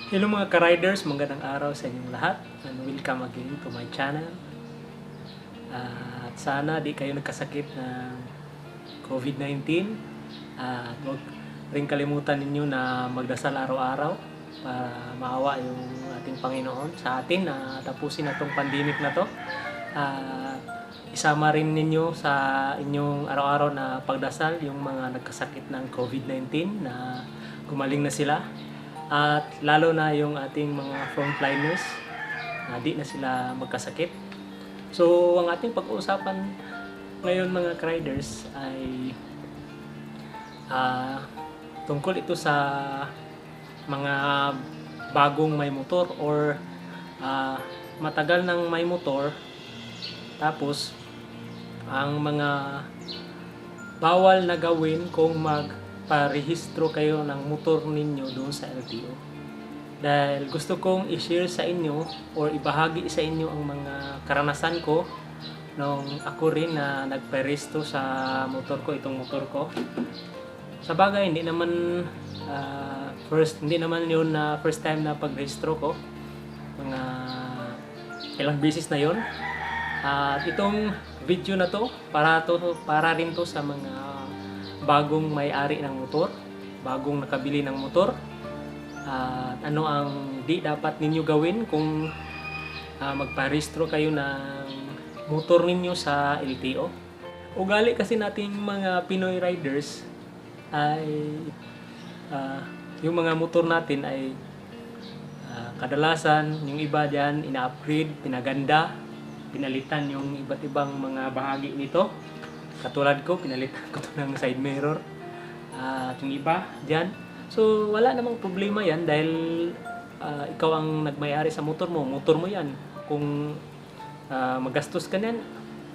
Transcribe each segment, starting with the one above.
Hello mga ka-riders, magandang araw sa inyong lahat and welcome again to my channel. At sana di kayo nagkasakit ng COVID-19 at huwag rin kalimutan ninyo na magdasal araw-araw para maawa yung ating Panginoon sa atin na tapusin na tong pandemic na to. At isama rin ninyo sa inyong araw-araw na pagdasal yung mga nagkasakit ng COVID-19 na gumaling na sila. At lalo na yung ating mga frontliners na di na sila magkasakit. So, ang ating pag-uusapan ngayon mga riders ay tungkol ito sa mga bagong may motor or matagal nang may motor tapos ang mga bawal na gawin kung magparehistro kayo ng motor ninyo doon sa LTO. Dahil gusto kong i-share sa inyo or ibahagi sa inyo ang mga karanasan ko nung ako rin na nagparehistro sa motor ko, itong motor ko. Sa bagay, hindi naman yun na first time na pagrehistro ko. Mga ilang beses na yun. At itong video na to para rin to sa mga bagong may-ari ng motor, bagong nakabili ng motor. At ano ang di dapat ninyo gawin kung magparehistro kayo ng motor ninyo sa LTO. Ugali kasi nating mga Pinoy riders ay yung mga motor natin ay kadalasan yung iba dyan ina-upgrade, pinaganda, pinalitan yung iba't ibang mga bahagi nito. Katulad ko, pinalitan ko to ng side mirror at yung iba dyan. So wala namang problema yan dahil ikaw ang nagmayari sa motor mo yan. Kung magastos ka yan,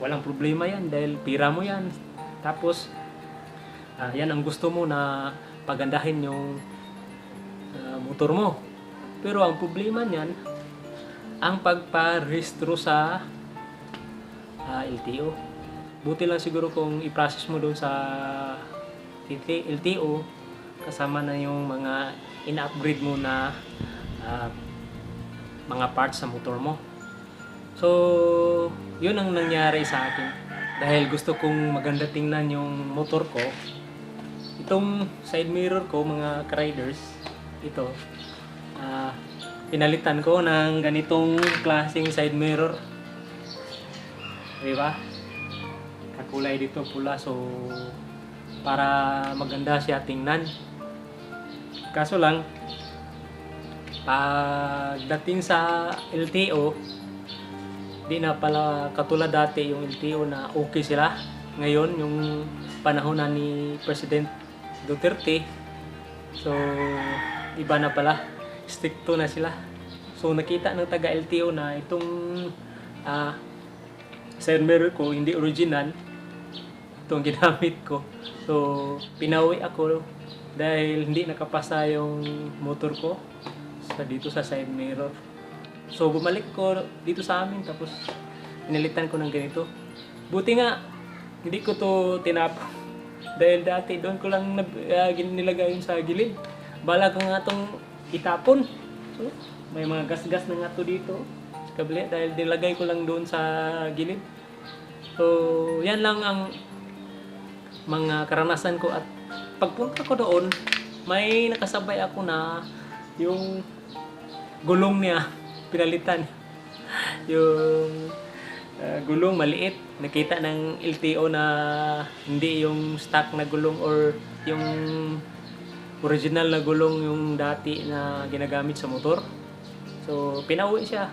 walang problema yan dahil pira mo yan. Tapos yan ang gusto mo na pagandahin yung motor mo. Pero ang problema niyan, ang pagparehistro sa LTO. Buti lang siguro kung i-process mo doon sa LTO kasama na yung mga in-upgrade mo na mga parts sa motor mo. So, yun ang nangyari sa akin. Dahil gusto kong maganda tingnan yung motor ko. Itong side mirror ko, mga riders, ito, pinalitan ko ng ganitong klaseng side mirror. Diba? Kakulay dito pula, so para maganda siya tingnan. Kaso lang, pagdating sa LTO, di na pala katulad dati yung LTO na okay sila. Ngayon, yung panahon na ni President Duterte, so iba na pala, stricto na sila. So nakita ng taga LTO na itong side mirror ko hindi original, itong ginamit ko. So pinauwi ako dahil hindi nakapasa yung motor ko dito sa side mirror. So bumalik ko dito sa amin tapos pinalitan ko ng ganito. Buti nga hindi ko to tinapon dahil dati doon ko lang nilagay yun sa gilid. Bala ko nga tong itapon. So may mga gas-gas na nga to dito sa kabila dahil nilagay ko lang doon sa gilid. So yan lang ang mga karanasan ko at pagpunta ko doon, may nakasabay ako na yung gulong niya pinalitan. Yung gulong maliit, nakita ng LTO na hindi yung stock na gulong or yung original na gulong yung dati na ginagamit sa motor. So pinauwi siya.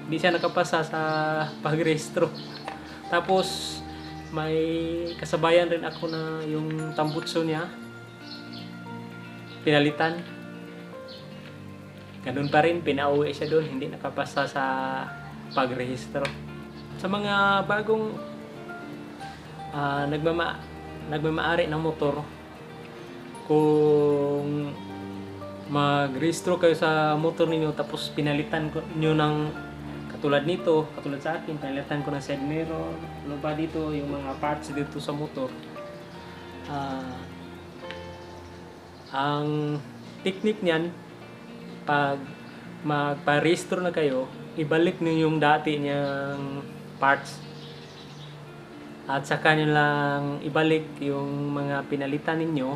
Hindi siya nakapasa sa pagrehistro. Tapos may kasabayan rin ako na yung tambutso niya pinalitan. Ganun pa rin, pinauwi siya doon, hindi nakapasa sa pagrehistro. Sa mga bagong nagmamaari ng motor, kung magrehistro kayo sa motor ninyo tapos pinalitan nyo ng katulad nito, katulad sa akin, pinalitan ko ng side mirror, ano ba dito, yung mga parts dito sa motor. Ang technique niyan, pag magpa-restore na kayo, ibalik niyo yung dati niyang parts. At saka nyo lang ibalik yung mga pinalitan ninyo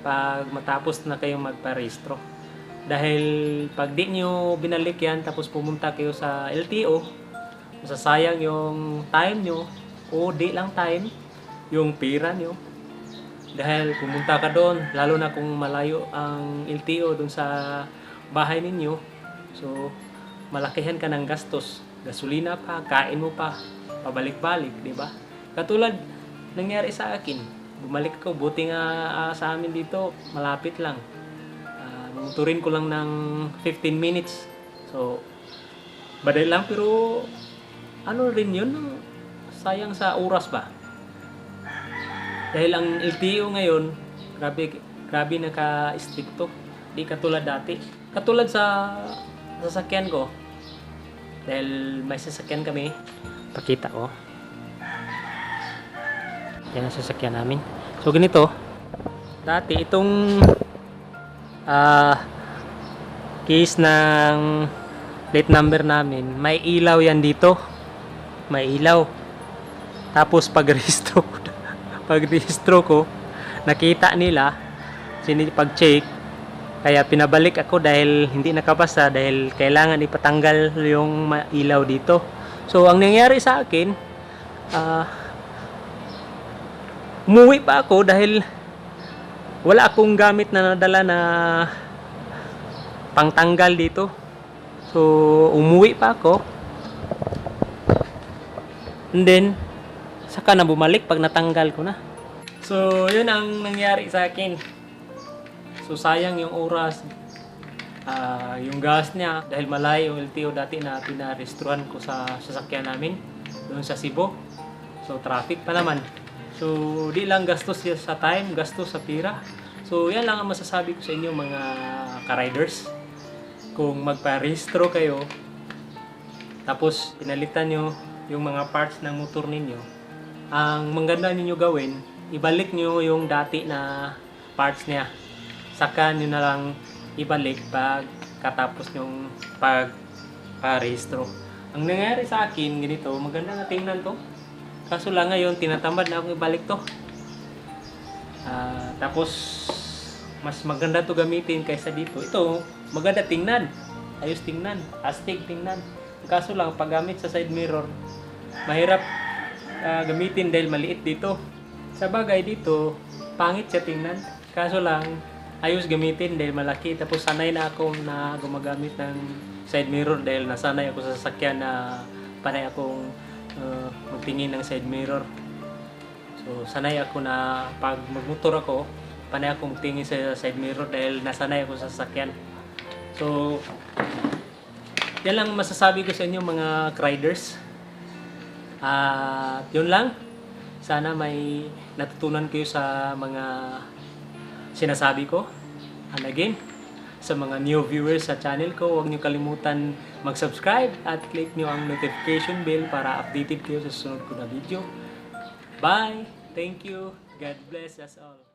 pag matapos na kayong magpa-restro. Dahil pag di nyo binalik yan tapos pumunta kayo sa LTO, masasayang yung time nyo o di lang time, yung pera nyo. Dahil pumunta ka doon, lalo na kung malayo ang LTO doon sa bahay ninyo, so malakihan ka ng gastos. Gasolina pa, kain mo pa, pabalik-balik, di ba? Katulad nangyari sa akin, bumalik ko, buti nga sa amin dito, malapit lang. Motorin ko lang ng 15 minutes. So, badal lang pero ano rin yun, sayang sa oras ba? Dahil ang LTO ngayon, grabe naka-stricto. Di katulad dati. Katulad sa sasakyan ko. Dahil may sasakyan kami. Pakita ko. Yan ang sasakyan namin. So ganito. Dati itong case ng plate number namin, may ilaw yan dito. May ilaw. Tapos pag-rehistro ko, nakita nila, pag-check, kaya pinabalik ako dahil hindi nakapasa dahil kailangan ipatanggal yung ilaw dito. So, ang nangyari sa akin, umuwi pa ako dahil wala akong gamit na nadala na pangtanggal dito. So, umuwi pa ako. And then, saka na bumalik pag natanggal ko na. So, yun ang nangyari sa akin. So, sayang yung oras, yung gas niya. Dahil malayo yung LTO dati na pinarestoran ko sa sasakyan namin doon sa Cebu. So, traffic pa naman. So, di lang gastos sa time, gastos sa pira. So, yan lang ang masasabi ko sa inyo mga ka-riders. Kung magpa-restro kayo, tapos pinalitan nyo yung mga parts ng motor ninyo, ang maganda ninyo gawin, ibalik nyo yung dati na parts niya. Saka nyo na lang ibalik pag katapos yung pag-restro. Ang nangyari sa akin, ganito, maganda na tingnan to. Kaso lang ngayon, tinatamad na akong ibalik to. Tapos, mas maganda to gamitin kaysa dito. Ito, maganda tingnan. Ayos tingnan. Astig tingnan. Kaso lang, paggamit sa side mirror, mahirap gamitin dahil maliit dito. Sa bagay dito, pangit siya tingnan. Kaso lang, ayos gamitin dahil malaki. Tapos sanay na ako na gumagamit ng side mirror dahil nasanay ako sa sasakyan na panay akong magtingin ng side mirror. So, sanay ako na pag magmotor ako, panay akong magtingin sa side mirror dahil nasanay ako sa sasakyan. So, yan lang masasabi ko sa inyo mga riders. At yun lang. Sana may natutunan kayo sa mga sinasabi ko. And again, sa mga new viewers sa channel ko, huwag niyo kalimutan mag-subscribe at click niyo ang notification bell para updated kayo sa susunod ko na video. Bye! Thank you! God bless us all!